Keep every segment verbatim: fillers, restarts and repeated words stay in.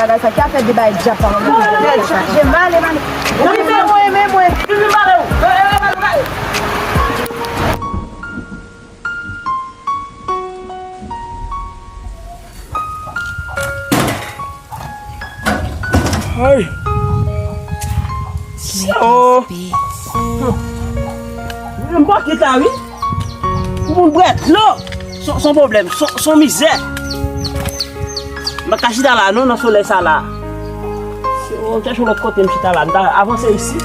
Bagay sa ki afè de bay dyab pa mwen. Bèl chanje, male, male. Wi, men mwen, men mwen. Vin, vin pale w. Ay. Oh. M pa kite wi. Pou moun bwè dlo, se se yon pwoblèm, se se yon mizè. M pa ka chita la non, nan solèy sa la. Se yon chèche yon lòt kote m chita la, m ta avanse isi.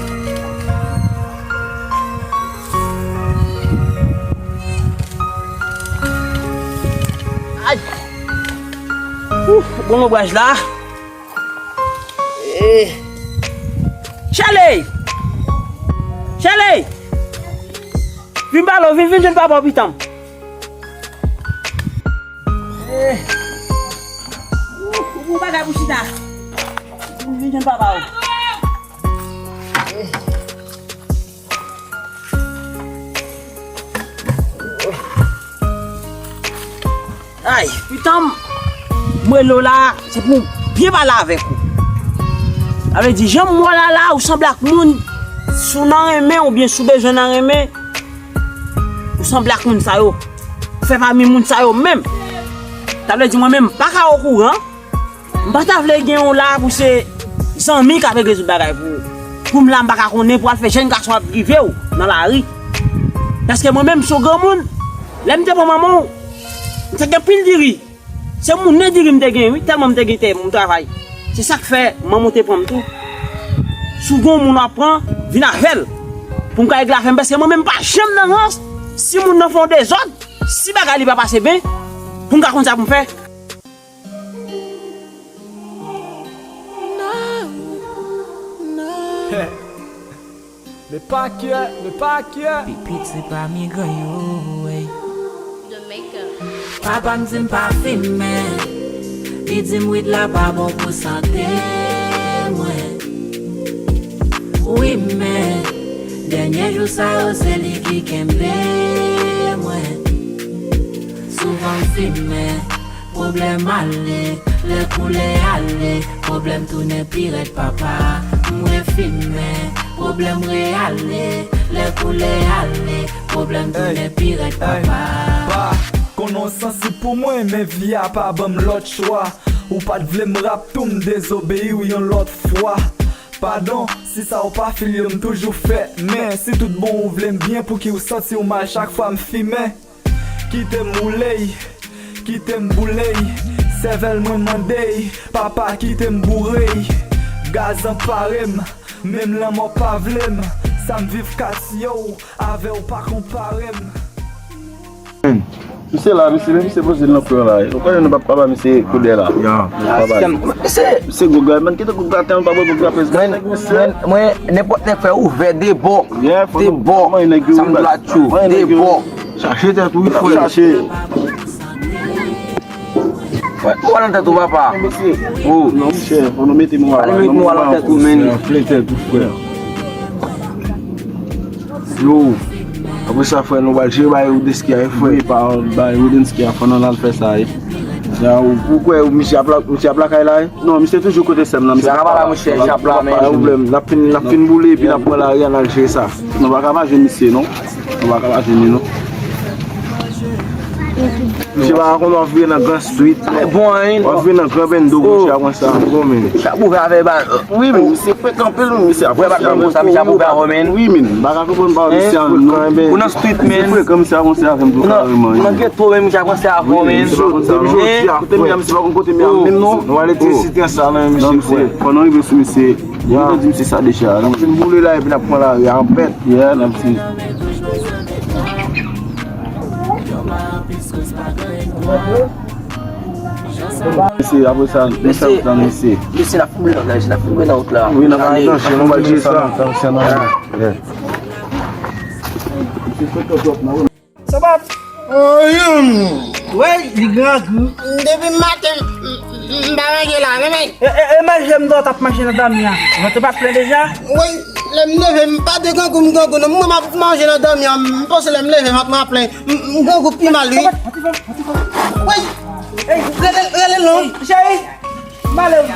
Ay! Ouf, bon lonbraj la. Eh. Chèley! Chèley! Vin pale w, vin, vin jwenn papa w pitan m. Eh. Ou, ou, ou bagay pou chita. Vin, vin jwenn papa w. Eh. Ay, pitan m, m rele w la, se pou m byen pale avèk ou. Sa vle di, jan m wè w la la, ou sanble ak moun, si w nan renmen oubyen si w bezwen nan renmen, ou sanble ak moun sa yo. Ou fè pami moun sa yo menm. Sa vle di, mwen menm, m pa ka okouran. M pa ta vle gen w la pou se zanmi k ap regle tout bagay pou ou. Pou m la, m pa ka konnen pou al fè jèn gason ap drive w nan lari. Paske mwen menm, m se yon granmoun, lè m te pran manman w, m te gen pil diri. Se moulen diri m te gen, wi, tèlman m te gen tè pou m travay. Se sa k fè manman w te pran m tou. Si w gen yon moun w ap pran, vin avè l. Pou m ka regle afè m, paske mwen menm, m pa janm nan rans. Si moun nan fè yon dezòd, si bagay li pa pase byen, pou m ka konn sa pou m fè. Ne pas que, ne pas que. Pipit se pa migren yo, ey. Papa m di m pa fimen. Li di m wid la pa bon pou sante mwen. Wi, men dènye jou sa yo, se li ki kenbe mwen. Souvan m fimen, pwoblèm ale, lè koulè ale, pwoblèm tounen pi rèd, papa. M refimen, pwoblèm reyale, lè koulè ale, pwoblèm tounen pi rèd, papa. Pa konn w sansib pou mwen, men vi a pa ban m lòt chwa. Ou pa t vle m rap tou, m dezobeyi w yon lòt fwa. Padon, si sa w pa fil yo m toujou fè. Men si tout bon ou vle m byen, pouki w santi w mal chak fwa m fimen? Kite m woule y, kite m boule y, sèvèl mwen mande y, papa kite m boure y. Gaz anpare m, menm lanmò pa vle m, sa m viv katye w, avè w pa konpare m. Misye la, misye, men misye poze l nan pran la. Ou konnen nou p ap, pa ba misye koudè la. Ya. Misye, misye gwo gay, man, kite gwo gratè, pa bwè gwo gratè. Mwen, mwen, mwen, nenpòt nèg fè ouvè de bò. De bò. Sa m di la tjou, de bò. Chache tèt ou, wi, frè. Chache. Ou al nan tèt ou, papa. Oh. Non, monchè, fò nou mete mò a. Al met mò a nan tèt ou, men. Fè tèt ou, frè. Yo, apre sa, frè, nou pral jere bay Rodenski a, wi, frè. Wi, pa bay Rodenski a, fò nou al fè sa, wi. Ya, ou, ou kwè misye ap la, misye ap lakay la, wi? Non, misye toujou kote sè m nan, misye pa la, monchè, misye ap la, men. Pa gen pwoblèm, n ap fin, n ap fin boule, epi n ap pran lari a, n al jere sa. Nou pa ka pa jwenn misye, non. Nou pa ka pa jwenn li, non. Misye pa konn w ap vire nan Gran Street. Bon, hein. W ap vire nan Gran Bendo, monchè, apre sa. Bon, men. Misye ap ouvè avè ba. Wi, men misye frekan anpil, men misye ap frekan anpil. Wi, men. M pa ka konprann pa misye a, non. Ou nan street, men. Misye frekan, misye ap avanse avè m tou, kareman. Ou nan geto, men misye ap avanse avè w, men. Depi jodi a, kote m ye a, misye pa konn kote m ye a menm, non. Nou ale ti sitè sa, nan misye, frè. Fò nou rive sou misye. Mwen di misye sa deja. N ap fin boule la epi n ap pran lari a anpèt. Yeah, n ap fin. Mesye, apre sa, nou fè wout la, mesye. Mesye, n ap fin boule nan, n ap fin boule nan wout la. Wi, n ap fin boule nan, nou pral jere sa. Yeah. Sa pa. Woy, li grangou. Depi maten, m, m, m pa manje la, men, men. E, e, e manje m di w t ap manje nan dòmi an. Vant ou pa t plen deja? Woy, lè m leve, m pa te grangou, m grangou, non. Mwen, m ap manje nan dòmi an, m panse lè m leve, vant mwen ap plen. M, m grangou pi mal, wi. Woy, rele, rele l non. Cheri, m ale wi.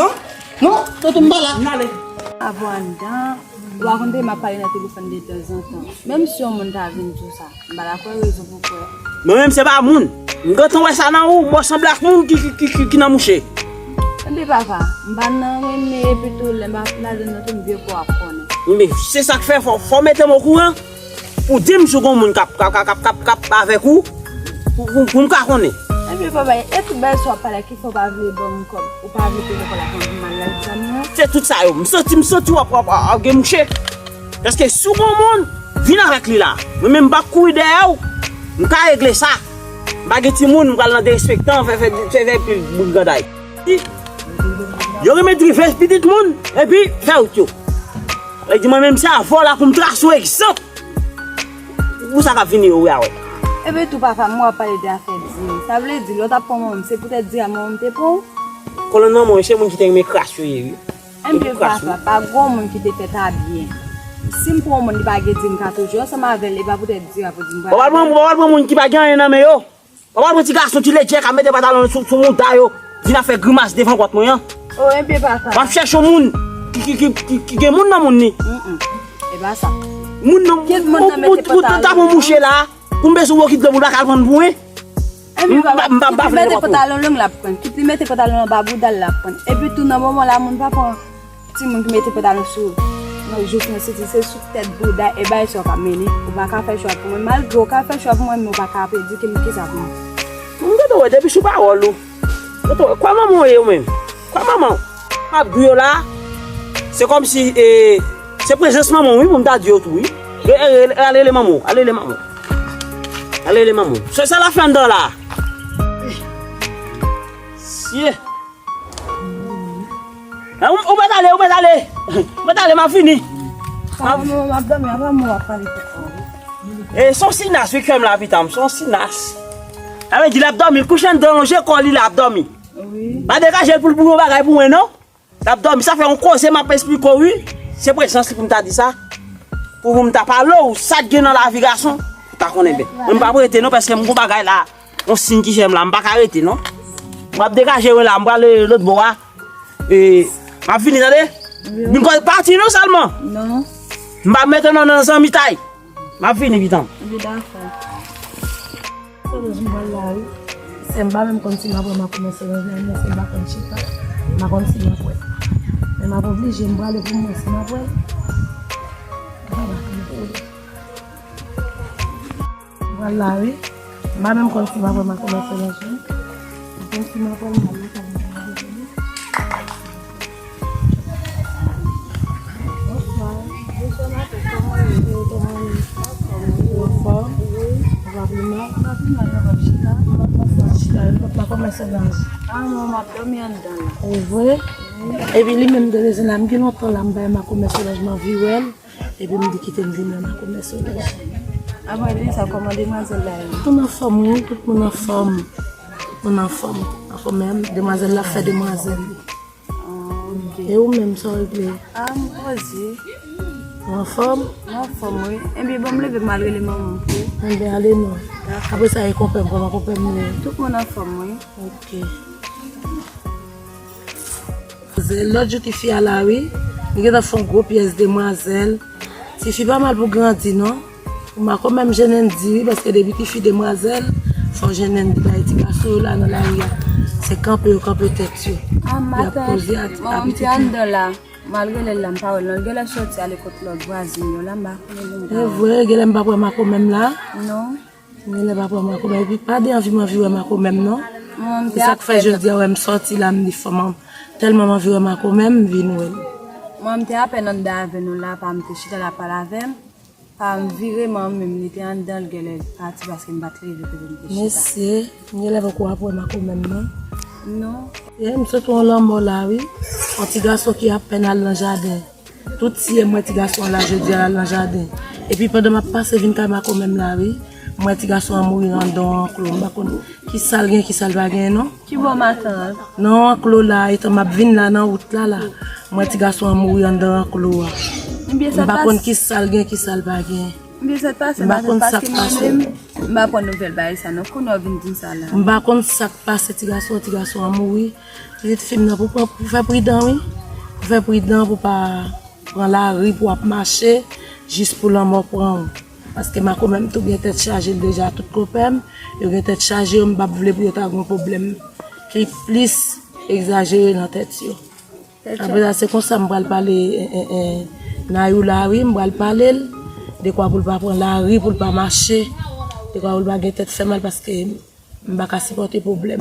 Non, non, tonton, m pa la. M ale. Avè w anndan, ou pa konn m ap pale nan telefòn detanzantan. Menm si yon moun ta vin di w sa, m pa ta kwè rezon pou kwè. Mwen menm se pa moun. M gentan wè sa nan ou, m wè w sanble ak moun ki, ki, ki, ki, ki nan mouche. Ebyen papa, m pa nan renmen epi tou lè m ap ladan nan tout vye kò ap konnen. Men se sa k fè fò, fò w mete m okouran pou di m si w gen moun k ap, k ap, k ap, k ap, k ap, k ap avèk ou, pou, pou, pou m ka konnen. Ebyen papa, e tout bagay sa w ap pale a, ki fè w pa vle ban m kòb, ou pa vle peye lekòl la pou m al lage zam nan? Se tout sa yo. M santi, m santi w ap, w ap, w ap gen mouche. Paske si w gen yon moun, vin avèk li la. Mwen menm m p ap kouri dèyè w. M ka regle sa. M pa gen timoun, m pral nan derespektan, fè, fè, fè, fè pil briganday. Yo renmen drive pitit moun, epi fè wout yo. Sa vle di mwen menm se avè w la pou m trase w egzanp. Pou sa k ap vini yo, wi, a wè. Epi tou papa, m wè w ap pale de afè diri. Sa vle di, lè w t ap pran manman m, se poutèt diri a manman m te pran w? Kolonn manman w, se moun ki te renmen kras yo ye, wi. Ebyen papa, pa gen yon moun ki te fèt a byen. Si m pran yon moun, li pa gen diri, m ka toujou ansanm avè l, e pa poutèt diri a pou di m pral. Ou pa pral pran, ou pa pral pran moun ki pa gen anyen nan men yo. Papa, pran ti gason, ti ledjè k ap mete pantalon sou, sou mouda yo, vin ap fè grimas devan pòt mwen an. O, enpe papa. W ap chèche yon moun ki, ki, ki, ki, ki gen moun nan moun li. Mm, mm. E pa sa. Moun nan, kit moun nan mete pantalon ta bon mouche la, pou m bezwen w kit dlo pou l pa ka al pran pou mwen. Enpe papa, m pa, m pa, m pa vle mete pantalon long l ap pran. Kit li mete pantalon anba bouda l l ap pran. Epi tou nan moman la, moun pa pran. Timoun ki mete pantalon sou, nan, jis nan senti, se sou tèt bouda e bay sa w ka mennen. Ou pa ka fè chwa pou mwen. Malgre w ka fè chwa pou mwen, men w pa ka ap edike m kisa pou mwen. M gentan wè depi sou pawòl ou. Gentan wè, kwa manman w ye ou menm? Kwa manman w? M ap di w yo la, se kòmsi, e, se prezans manman w wi pou m ta di yo tou wi. E, e, e, ale rele manman w, ale rele manman w. Ale rele manman w. Se, se la fè anndan la. Sye. Ah, ou, ou mèt ale, ou mèt ale. Ou mèt ale, m ap vini. Papa, m ap dòmi, apa m w ap pale pou kò w. E, se yon sinas, wi, kè m la, pitanm, se yon sinas. Sa vle di, l ap dòmi, l kouche anndan, lonje kò li, l ap dòmi. Wi. Pa degaje l pou l boule yon bagay pou mwen, non. L ap dòmi, sa fè yon koze m ap esplike w, wi. Se prezans li pou m ta di sa. Pou, pou m ta pale w, sa k gen nan lavi gason, ou ta konnen byen. Mwen m p ap rete non, paske m gon bagay la, yon siy ki fè m la, m pa ka rete non. M ap degaje wi la, m prale lòt bò a. E, m ap vini, tande? Wi, wi. Vin pa, pati non sèlman. Non. M pa mete non nan zanmitay. M ap vini, pitan. Wi, dakò. Solange, m pral la, wi. Sè m pa menm konn si m ap wè makomè Solange la, men si m pa konn chita, m pa konn si m ap wè. Men m ap oblije, m prale pou m wè si m ap wè l. M pral la, wi. M pa menm konn si m ap wè makomè Solange la. M konn si m ap wè l, m al lakay mwen. Bonswa. Bonswa, matant. Kòman w ye? Kòman w ye? Ou anfòm? Wi. Ou pa pi mal? M pa pi mal, non, m ap chita. M ap chita, m ap makomè Solange. Ah, non, m ap dòmi anndan la. E vre? Wi. Epi li menm de rezon la, m gen lontan la, m bay makomè Solange, m anvi wè l. Epi m di kite m vin wè makomè Solange. Apre de sa, kòman demwazèl la ye? Tout moun anfòm, wi, tout moun anfòm. Tout moun anfòm. Anfòm, men demwazèl la fè demwazèl li. Ah, ok. E ou menm, sa w regle? Ah, m poze. Ou anfòm? M anfòm, wi. Ebyen, bon, m leve, m al rele manman m pou ou. Ebyen, ale non. Dakò. Apre sa, e konpè m, kòman konpè m ye? Tout moun anfòm, wi. Ok. Lòt jou tifi a la, wi. Li gentan fè yon gwo pyès demwazèl. Tifi pa mal pou grandi, non. Ou makomè m jennen di, wi, paske depi tifi demwazèl, fò jennen di bay ti gason yo la nan lari a. Se kanpe yo kanpe tèt yo. Ah, matant, manman m te anndan la. M al rele l la, m pa wè l, non. L genlè soti ale kot lòt vwazin yo la, m pa konnen li la. E vre, genlè m p ap wè makomè m la. Non. Genlè m p ap wè makomè, epi pa de anvi m anvi wè makomè m, non. Manman m te apèn. Se sa k fè jodi a, wè m soti la, m di fò m, tèlman m anvi wè makomè m, m vin wè l. Manman m te apèn anndan avè nou la, pa m te chita la pale avè m. Pa m vire, manman m menm, li te anndan, l genlè pati paske m pa t leve kote m te chita. Mesye, m genlè poko ap wè makomè m, non. Non. E, m sot yon lanmò la, wi. Yon ti gason ki apèn al nan jaden. Tou tiye m wè ti gason an la jodi a, l al nan jaden. Epi pandan m ap pase vin kay makomè m la, wi, m wè ti gason an mouri anndan yon anklo. M pa konn kisa l gen, kisa l pa gen, non. Ki bò matant? Nan anklo la, etan m ap vin la nan wout la, la. M wè ti gason an mouri anndan anklo a. Ebyen, sa pase. M pa konn kisa l gen, kisa l pa gen. Ebyen, sa pase, matant, paske mwen menm, m pa pran nouvèl bagay sa, non. Kounye a w vin di m sa la. M pa konn sa k pase ti gason, ti gason an mouri. Pitit fi m nan pou pran, pou fè pridan, wi. Pou fè pridan, pou pa pran lari, pou w ap mache, jis pou lanmò pran w. Paske makomè m tou gen tèt chaje l deja, tout konpè m, yo gen tèt chaje yo, m p ap vle pou yo ta gen yon pwoblèm ki plis egzajere nan tèt yo. Apre sa, se konsa m pral pale, en, en, en, Nayou la, wi, m pral pale l, dekwa pou l pa pran lari, pou l pa mache, dekwa pou l pa gen tèt fè mal, paske m pa ka sipòte pwoblèm.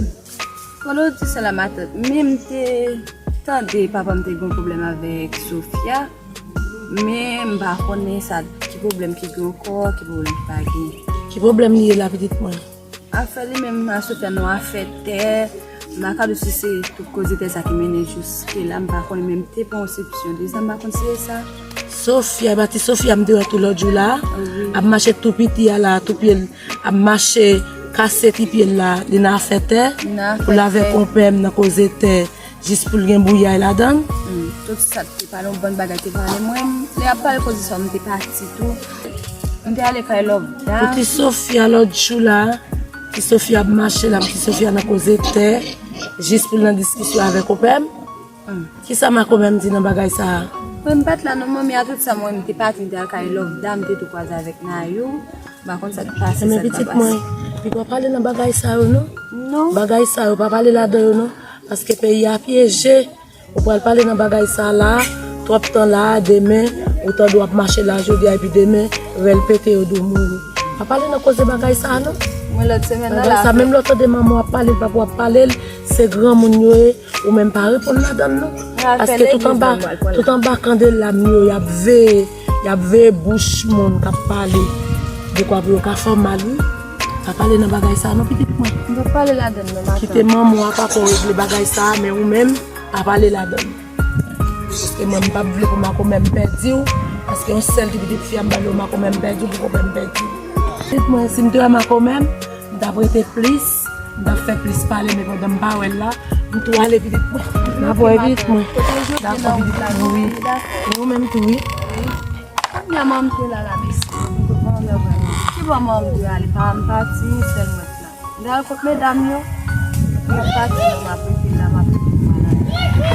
Pandan w di sa la, matant, men m te tande papa m te gen yon pwoblèm avèk Sofia, men m pa konnen sa, ki pwoblèm ki gen ankò, ki pwoblèm ki pa gen. Ki pwoblèm li ye la, pitit mwen? Afè li menm a Sofia, nou afè tè, m pa ka di w si se tout koze tè sa ki mennen jiske la, m pa konnen, men m te pran yon sepsyon de zam, m pa konn si se sa. Sofia, ba ti Sofia m te wè tou lòt jou la, wi, ap mache tou piti a la, tou pye l ap mache, kase ti pye l la, li nan afè tè, pou l avè konpè m nan koze tè, jis pou l gen bouyay ladan l. Hmm, tout sa te pale, yon bann bagay te pale mwen, lè y ap pale koze sa, m te pati tou. M te ale kay Love Dam. Pou ti Sofia lòt jou la, ti Sofia ap mache la, ti Sofia nan koze tè, jis pou l nan diskisyon avè konpè m. Hmm. Kisa makomè m di nan bagay sa a? Mwen m pa t la non, manmi, a tout sa, mwen m te pati, m te al kay Love Dam, m te tou kwaze avèk Nayou. M pa konn sa k pase, sa k pa pase. Men pitit mwen, li pa pale nan bagay sa yo non. Non. Bagay sa yo, pa pale ladan yo non. Paske peyi a pyeje. Ou pral pale nan bagay sa la, twòp tan la, demen, ou tande w ap mache la jodi a, epi demen, rèl pete, yo di w mouri. Pa pale nan koze bagay sa non. Mwen lòt semèn nan la. Bagay sa, menm lè w tande manman w ap pale l, papa w ap pale l, se granmoun yo ye, ou menm pa reponn ladan l non. Paske tout anba, tout anba kandela m yo, y ap veye, y ap veye bouch moun k ap pale. Dekwa pou yo ka fè w mal, wi. Pa pale nan bagay sa non, pitit mwen. M pa pale ladan l non, matant. Kite manman w ak papa w regle bagay sa, men ou menm, pa pale ladan l. Paske mwen, m p ap vle pou makomè m pèdi w. Paske yon sèl ti pitit fi a m pale w, makomè m pèdi w, pou konpè m pèdi w. Pitit mwen, si m te wè makomè m, m t ap rete plis, m t ap fè plis pale, men pandan m pa wè l la, m tou ale pitit mwen. M ap wè pitit mwen. Dakò, pitit mwen, wi. E ou menm tou, wi. Kounya manman m te la la, mesi. Manman m te ale, pa m pati, sèl mwen t la. M te al kot medam yo. M ap pati, m ap rete la, m ap rete la.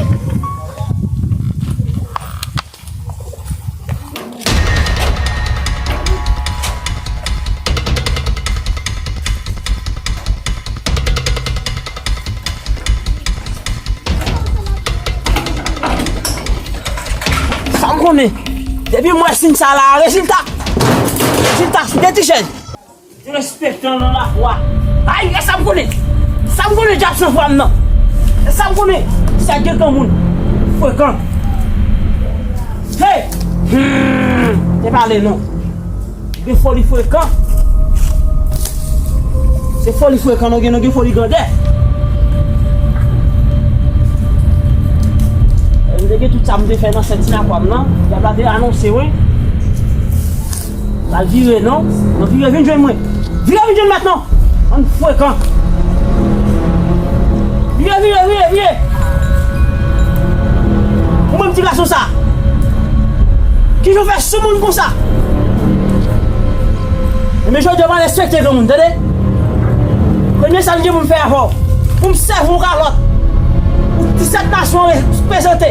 Sa m konnen, depi m wè siy sa la, rezilta, rezilta, de ti chèz. Derespektan nan lafwa. Ay, e sa m konnen. Sa m konnen dyab san fwa m nan. E sa m konnen. Sa gen granmoun. Frekan. Hey! Hmm, te pale non. Gen foli frekan. Se foli frekan nou gen, nou gen foli grandè. M te gen tout sa m te fè nan sèt ti lakwa m nan. Dyab la te anonse wi. Pral vire non. Non, vire vin jwenn mwen. Vire vin jwenn mèt non. Bann frekan. Vire, vire, vire, vire. Ou menm ti gason sa. Kijan w fè soumoun konsa? Men jodi a w pa respekte granmoun, tande? Premye sa m gen pou m fè avè w. Pou m sèvi w kalòt. Pou disèt nasyon an prezante.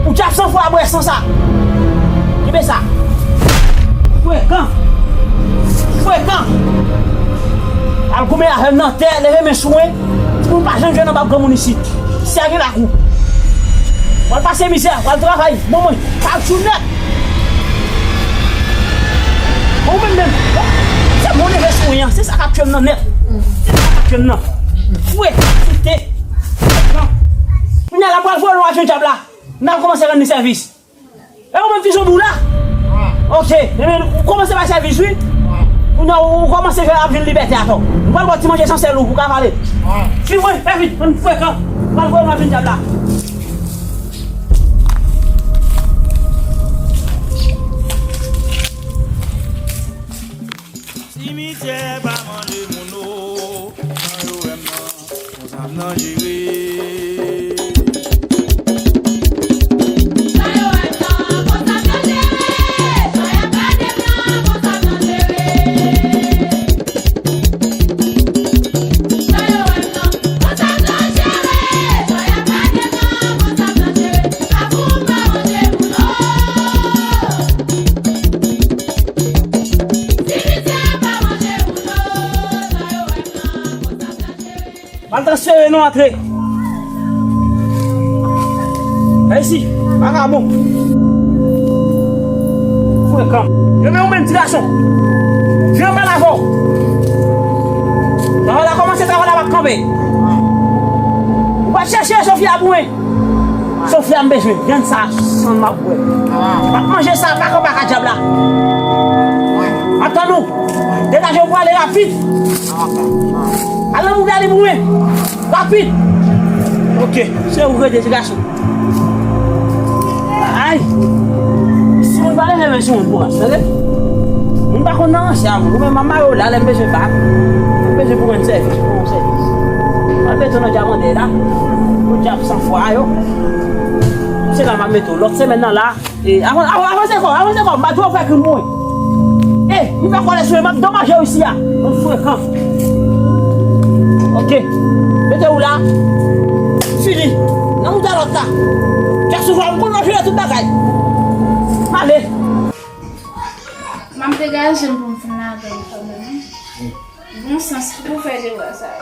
Pou dyab san fwa a bwè san sa. Kenbe sa. Frekan. Frekan. Al goumen avè m nan tè, leve men sou mwen. Timoun pa janm jwenn anba granmoun isit. Isi a gen lakou. W al pase mizè, w al travay. Bon mwen, pa al sou nèt. Bon, ou menm menm. Se mwen leve sou mwen an, se sa k ap tye m nan nèt. Se sa k ap tye m nan. Fwe, kite. Kounya la, m pral voye nou al jwenn dyab la. N al kòmanse rann li sèvis. E ou menm ti zonbi w la? Ok. Ebyen, ou kòmanse bay sèvis, wi. Kounya, ou, ou kòmanse fè ap jwenn libète atò. M pral ba w ti manje sansèl ou pou w ka pale. Suiv mwen, fè vit, bann frekan. M pral voye nou al jwenn dyab la. Simityè pa manje moun o, jan yo wè m nan, konsa m nan jere. Jan yo wè m nan, konsa m nan jere, jan y ap gade m nan, konsa m nan jere. Jan yo wè m nan, konsa m nan jere, jan y ap gade m nan, konsa m nan jere. Pa pou m pa manje moun o. Al transfere non, antre. Vay isi, vagabon. Frekan. Yo men ou menm ti gason. Vin anba la avè w. Travay la kòmanse, travay la p ap kanpe. Ou pa chèche Sofia pou mwen. Sofia m bezwen. Grenn sa, san m ap bwè. M ap manje sa, pa kanpe ak dyab la. Atann ou. Degaje w prale rapid. Al nan boudali pou mwen. Rapid. Ok. Se ou rete, ti gason. Ay. Si moun pa leve men sou moun pou mwen, tande? Moun pa konn nan ranse a moun. Ou menm mama yo la, lè m bezwen bak. M bezwen pou mwen sèvis, pou mwen sèvis. Al mete nan dyamande la. Pou dyab san fwa yo. Se la m ap mete w. Lòt semèn nan la. E, avan, avan, avanse kò, avanse kò, m pa twò fè krim pou mwen. E, m fè kòlè sou mwen, m ap domaje w isi a. Bann frekan. Ok. Mete w la. Fini. Nan mouda lòt la. Kè souvwa, m konn w ap jere tout bagay. M ale. M ap degaje m pou m fin lage l kanmenm. Bon sans ki pou fè deba sa yo.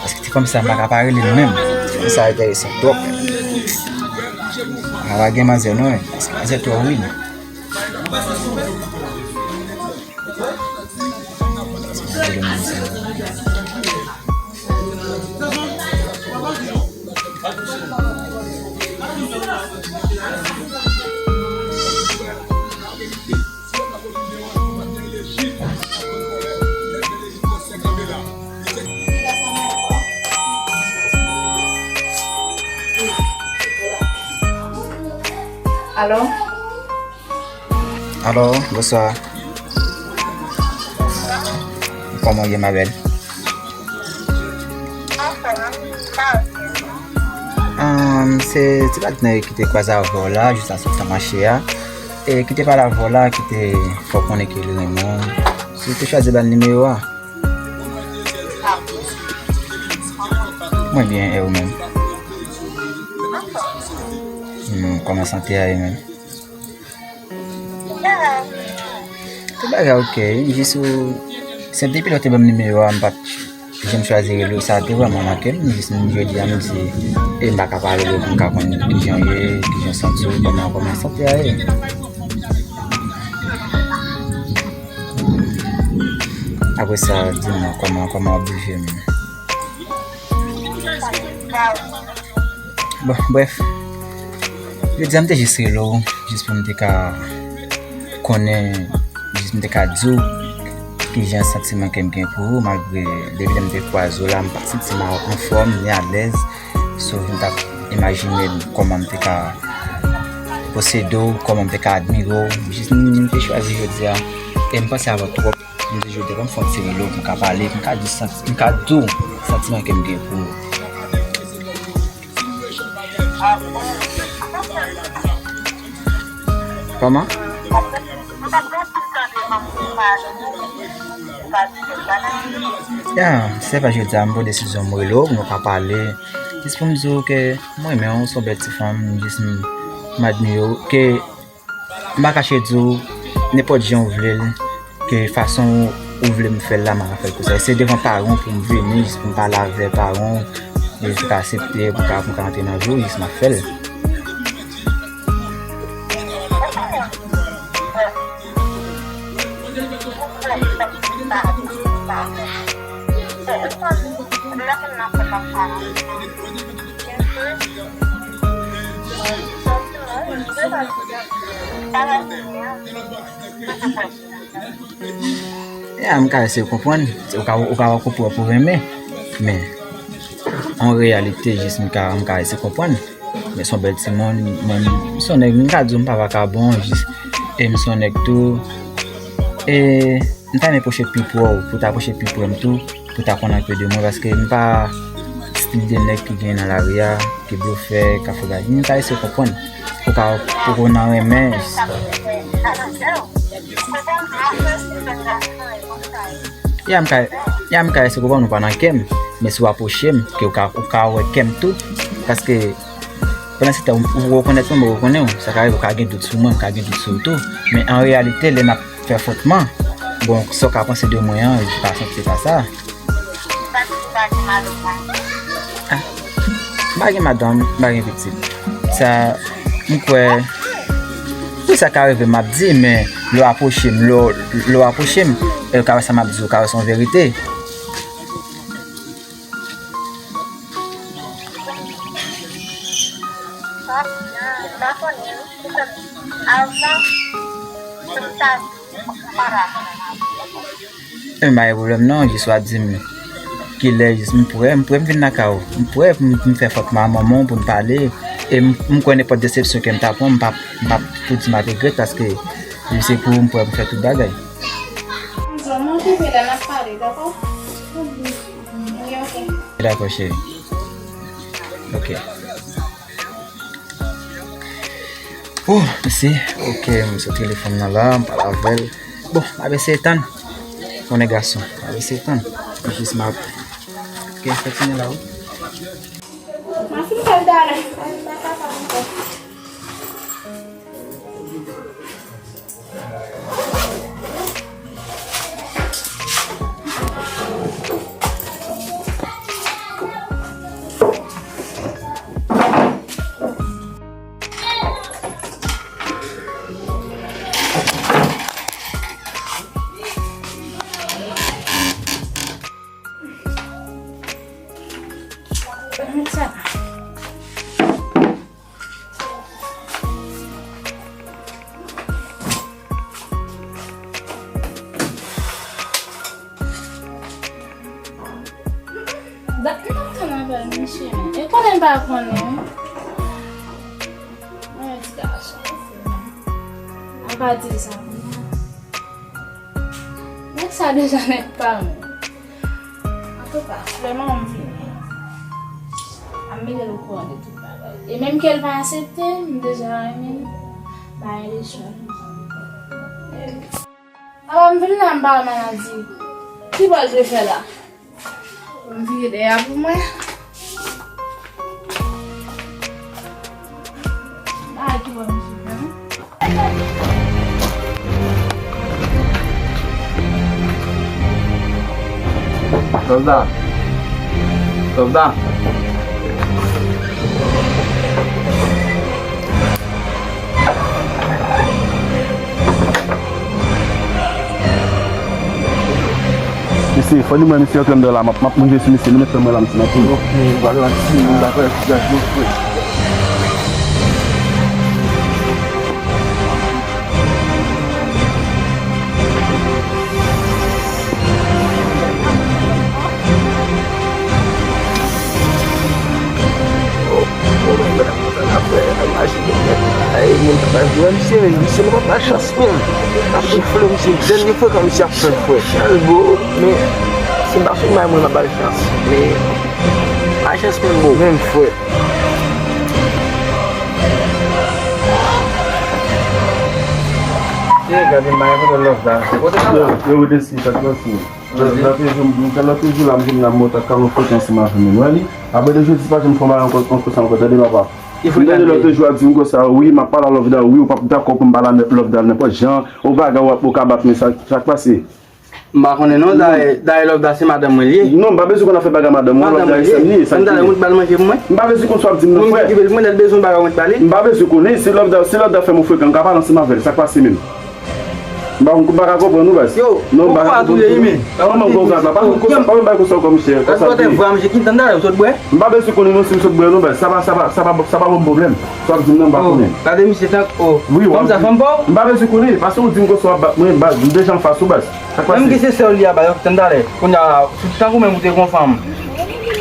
Paske ti fanm sa m pa ka pa rele l menm. Ti fanm sa enteresan twòp. A pa gen manzè non, paske manzè twò win. Alo? Alo, bonswa. Kòman w ye, ma belle? Ahn, se ti patnè ki te kwaze avè w la, jis nan sot nan mache a. E ki te pale avè w la, ki te fè w konnen ke li renmen w. Si w te chwazi ba l nimewo a. Mwen byen, e ou menm? Hmm, kòman sante a ye menm? Tout bagay ok, jis ou, se depi lè w te ban m nimewo a, m pa t janm chwazi rele w, sa te vrèman manke m, jis m jodi a m di, e m pa ka pale de w pou m ka konn kijan w ye, kijan w santi w, kòman, kòman sante a ye. Apre sa, di m non, kòman, kòman w ap viv menm? Bon, brèf. Jodi a m te jis rele w, jis pou m te ka konnen, jis m te ka di w kijan santiman ke m gen pou ou, malgre depi lè m te kwaze w la, m pa t santi m anfòm, ni alèz. So, m t ap imajine kòman m te ka posede w, kòman m te ka admire w. Jis m, m te chwazi jodi a, e m panse avè w twòp. M di jodi a, ban m fè yon ti rele w pou m ka pale, pou m ka di santi, m ka di w santiman ke m gen pou ou. Kòman? Ya, se pa jodi a m pran desizyon m rele w pou nou ka pale. Jis pou m di w ke m renmen w, w se yon bèl ti fanm, jis m, m admire w, ke m pa kache di w, nenpòt jan w vle l, ke fason ou vle m fè l la, m ap fè l konsa. E se devan paran w pou m vini, jis pou m pale avè paran w, e pou ka aksepte, pou ka, pou ka antre nan vi w, jis m ap fè l. Ya, m ka eseye konprann. Ou ka, ou ka wè kote w ap renmen. Men, an reyalite, jis m ka, m ka eseye konprann. Men se yon bèl timoun, mwen, m se yon nèg, m ka di w m pa vakabon, jis, e m se yon nèg tou. E m ta renmen pwoche pi pre w, pou w ta pwoche pi pre m tou, pou w ta konn anpe de mwen, paske m pa stil de nèg ki gen nan lari a, ki blofè, k ap fè bagay. M ta eseye konprann. Ou ka, ou konn nan renmen. Ya m ka, ya m ka eseye konprann ou pa nan kè m, men si w apwoche m, ke ou ka, ou ka wè kè m tou, paske pandan se tan ou, ou rekonèt mwen, mwen rekonnen w, sa ka rive ou ka gen dout sou mwen, m ka gen dout sou ou tou, men an reyalite, lè n ap fè afwontman, bon, sa w ka panse de mwen an, ou ka santi se pa sa. Ah, m pa gen madanm, m pa gen pitit. Sa, m kwè, wi, sa ka rive, m ap di, men lè w apwoche m, lè w, lè w apwoche m, e w ka wè sa m ap di, w ka wè se yon verite. Avan, m ta di, m pa ka. E m pa gen pwoblèm non, jis w a di m kilè, jis m prè, m prè m vin lakay ou. M prè pou m, pou m fè afwontman a manman w, pou n pale. E m, m kwè nenpòt desepsyon ke m ta pran, m p ap, m p ap pou di m ap regrèt, paske li se pou ou, m prè pou m fè tout bagay. Manzè, m okipe la, n ap pale, dakò? Wi, ok. Dakò, cheri. Ok. Oh, mèsi. Ok, m sot telefòn nan la, m pale avè l. Bon, m ap eseye tann. Konnen gason, m ap eseye tann. Jis m ap. Ok, kontinye la, wi. M ap fin fè l talè. Dat m ap tann apèl misye, men. E konnen m pa konnen. Mwen ti gason. Pa di l sa pou mwen. Nèg sa deja nèg pa mwen. Antouka, Flè, m ap vini. M ap mete l okouran de tout bagay. E menm ke l pa aksepte, m deja renmen l. Bagay de chwa. Papa, m vin la, m pa wè maladi. Ki bò l te fè la? M vire dèyè a pou mwen. Bagay ki bò misye fè, non? Lovda. Lovda. Mesye, fò nou mwen, mesye, antre anndan la, m ap, m ap monte sou mesye, nou mèt tann mwen la, mesye, m ap vini. Ok, m pral antre, m dakò, frè. Ay, moun pa jwe misye, men misye pa pa chans, men. Ap soufle misye, dènye frekan misye ap fè, frè. Chalbo, men si m pa sou may mwen, m ap ba l chans. Men pa chans, men bon, menm frè. Ye, gade, m pa gen kote lòt la. Se kote sa la? Yo, yo, yo, desann, sa k pase? Lòt jou, lòt jou la, m vin la, m monte ak kamyon foto ansanm avè m, wè li. Apre de jodi, pa janm fè m bagay ankò, ankò sa ankò, tande papa. M tande lòt jou a di m konsa, wi, m ap pale a Lovda, wi, ou p ap dakò pou m pale a Lovda nenpòt jan, ou bagay, w ap, ou ka bat mwen, sa, sa k pase? M pa konnen non, dayè, dayè Lovda se madanm mwen li ye. Non, m pa bezwen konn afè bagay madanm mwen, Lovda se sè m li ye, sa k genyen? Mwen ki ba l manje pou mwen? M pa bezwen konn sa w ap di m nan, frè. Mwen ki ba l manje, lè l bezwen bagay mwen t ba li. M pa bezwen konnen, si Lovda, si Lovda fè m yon frekan, m ka pale ansanm avè l, sa k pase menm? M pa, m pa ka konprann ou, baz. Yo, non, m pa ka konprann ou. Kòman m konn gad la? Pa fè m konsa, pa fè m bay konsa ankò, monchè. Konsa vre. Vwa, monchè, ki tann talè, ou sot bwè? M pa bezwen konnen non si m sot bwè non, baz. Sa pa, sa pa, sa pa, sa pa ban m pwoblèm. Sa w ap di m nan, m pa konnen. Gade misye tank, o. Wi, w ap di. Fanm sa, fanm pa w? M pa bezwen konnen, paske ou di m konsa w ap bat mwen, baz, m deja anfas ou, baz. Sa k pase? Menm ki se sè w li a, baz, tann talè. Kounye a, tankou menm ou te gon fanm.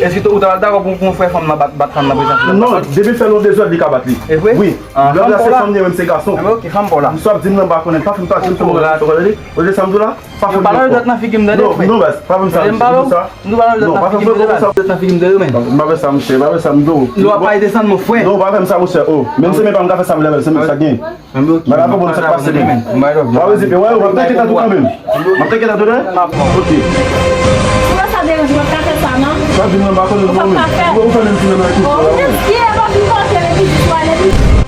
Èske ou ta dakò pou, pou yon frè fanm nan bat, bat fanm nan prezan? Non, depi fè l yon dezòd, li ka bat li. E vre? Wi. Ah, lòt la se fanm li ye, menm se gason. Ah, ok, fanm pa w la. Sa w ap di m nan, m pa konnen, pa fè m pati, m fè m pati, ou tande? Ou tande sa m di w la? Pa fè m pale dwèt nan figi m, tande, frè. Non, non, baz, pa fè m sa, m di w sa. Nou pale dwèt nan figi m, tande, dwèt nan figi m, tande, men. M pa fè sa, monchè, m pa fè sa, m di w. Lè w ap pale desann mwen, frè. Non, pa fè m sa, monchè, o. Menm se men pa m ka fè sa, m lè, se men sa k genyen. M pa ka konprann sa k pase menm. Pa vle di, wè, w ap tanke tande kanmenm. M ap tanke tande, tande. Ok. Ou wè sa deranje, w ap ka fè sa, non? Sa di m nan, m pa konnen non, men. Ou fè menm ti menm nan, ekip la, wi. Ou menm, si e pa vin monte legliz, ou ale legliz.